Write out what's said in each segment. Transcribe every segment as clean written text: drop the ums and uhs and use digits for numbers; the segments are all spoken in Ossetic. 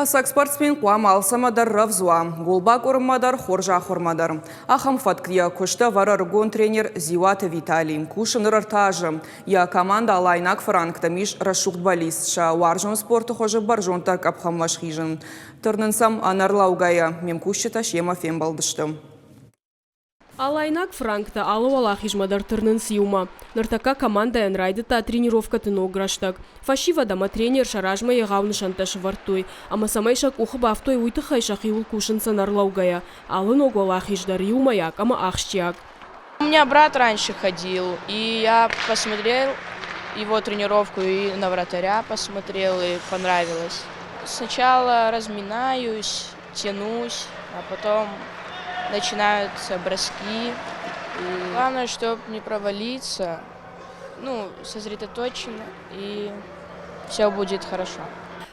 Ӕцӕг спортсмен хъуамӕ алцӕмӕ дӕр рӕвдз уа, гол бакъуырынмӕ дӕр, хорз ахуырмӕ дӕр. Ахӕм фӕтк йӕ куысты ӕвӕры ӕрыгон тренер Дзиуаты Виталий. Кусы ныр ӕртӕ азы. Йӕ командӕ Алайнаг фыранктӕм ис рӕсугъд бӕллиц сӕ уарзон спорты хуызы бӕрзонддӕр къӕпхӕнмӕ схизын. Тырнынц ӕм ӕнӕрлӕугӕйӕ. Ме мкусджытӕ семӕ фембӕлдысты. Алайнаг фыранктӕ алы уӕлахизмӕ дӕр тырнынц иумӕ. Ныртӕккӕ командӕйӕн райдыдта тренировкӕты ног рӕстӕг. Фӕсивӕд ӕмӕ тренер сӕ размӕ егъау нысӕнттӕ сӕвӕрдтой. Ӕмӕ цӕмӕй сӕ къухы бафтой, уый тыххӕй сӕхиуыл кусынц ӕнӕрлӕугӕйӕ. Алы ног уӕлахиз дӕр иумӕйаг ӕмӕ ахсджиаг. У меня брат раньше ходил, и я посмотрел его тренировку и на вратаря посмотрел, и понравилось. Сначала разминаюсь, тянусь, а потом начинаются броски. И главное, чтобы не провалиться, ну, сосредоточенно, и все будет хорошо.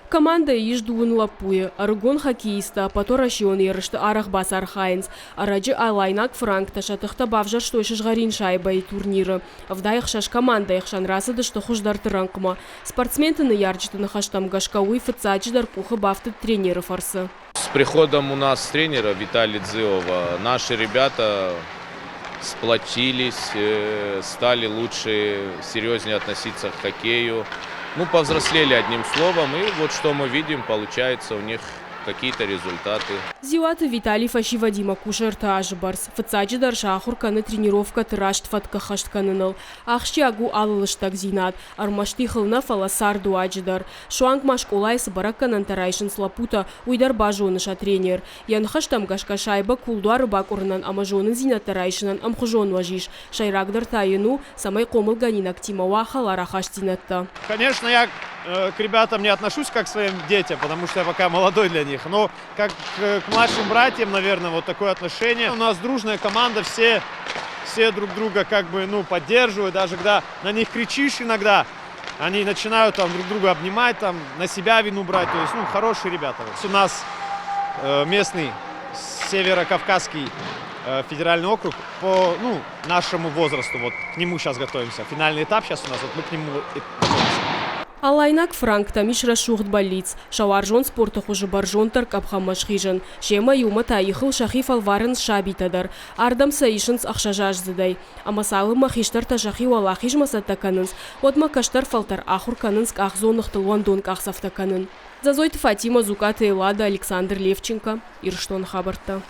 Командӕйы ис дыууын лӕппуйы. Ӕрыгон хоккеисттӕ ӕппӕтуӕрӕсеон ерысты арӕх бацархайынц. Ӕрӕджы алайнаг фыранктӕ сӕ тыхтӕ бавзӕрстой сызгъӕрин шайбӕйы турниры. 76 командӕйы хсӕн рацыдысты хуыздӕрты рӕнхъмӕ. Спортсменты ныййарджыты ныхӕстӕм гӕсгӕ уый фыццаджыдӕр къухы бафтыд тренеры фӕрцы. С приходом у нас тренера Виталия Дзиова наши ребята сплотились, стали лучше, серьезнее относиться к хоккею. Ну, повзрослели одним словом, и вот что мы видим, получается у них какие-то результаты. Дзиуаты Виталий фӕсивӕдимӕ кусы ӕртӕ азы бӕрц. Фыццаджыдӕр сӕ ахуыр кӕны тренировкӕты раст фӕтк ӕххӕст кӕныныл. Ахсджиаг у алы лыстӕгдзинад, ӕрмӕст ихыл нӕ, фӕлӕ цардуаджы дӕр. Суанг ма скъолайы цы бӕрӕггӕнӕнтӕ райсынц лӕппутӕ, уый дӕр базоны сӕ тренер. Йӕ ныхӕстӕм гӕсгӕ шайбӕ кулдуары бакъуырынӕн ӕмӕ зонындзинӕдтӕ райсынӕн ӕмхуызон уӕз ис. Сӕйрагдӕр та йын у, цӕмӕй хъомылгӕнинӕгтимӕ уа хӕлар ахастдзинӕдтӕ. Конечно, я к ребятам не отношусь как к своим детям, потому что я пока молодой для них, но как к младшим братьям, наверное, вот такое отношение. У нас дружная команда, все друг друга как бы, ну, поддерживают, даже когда на них кричишь иногда, они начинают там друг друга обнимать, там, на себя вину брать, то есть, ну, хорошие ребята. У нас местный Северо-Кавказский федеральный округ по, ну, нашему возрасту, вот к нему сейчас готовимся. Финальный этап сейчас у нас, вот мы к нему готовимся. Алайнаг фыранктӕм ис рӕсугъд бӕллиц, сӕ уарзон спорты хуызы бӕрзонддӕр къӕпхӕнмӕ схизын. Семӕ иумӕ та ихыл сӕхи фӕлварынц сабитӕ дӕр. Ардӕм сӕ исынц ӕхсӕзаздзыдӕй. Ӕмӕ цалынмӕ хистӕртӕ сӕхи уӕлахизмӕ цӕттӕ кӕнынц, уӕдмӕ кӕстӕр фӕлтӕр ахуыр кӕнынц къахдзоныгътыл уӕндон къахдзӕфтӕ кӕнын. Дзӕзойты Фатимӕ, Дзукъаты Эллада, Александр Левченко, Ирыстоны хабӕрттӕ.